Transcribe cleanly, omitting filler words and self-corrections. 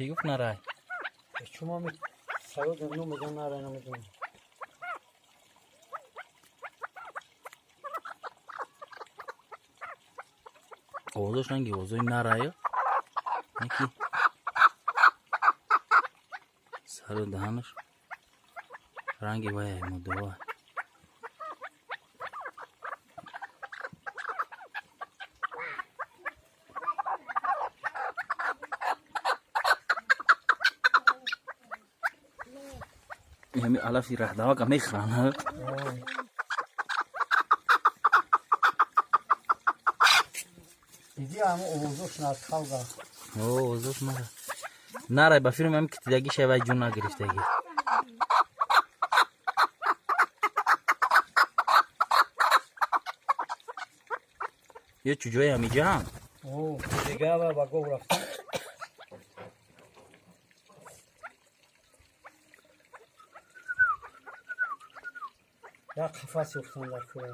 Ки гуфт нарай? Чума саёд номедан нарай, намедонам. Овозош ранги овозои нараю. Яки сару даҳанаш ранги вая мудова. Ҳами алафи раҳдавака мехӯранд. Диди, ҳама овозош над халга. Овозош нара. Нарай, ба фирми ҳами китидаги шавай, ҷун нагирифтагӣ. Ё чуҷои ҳамиҷаам? Дигава ба гов рафтан. Як қафас ёфтан дар кӯра.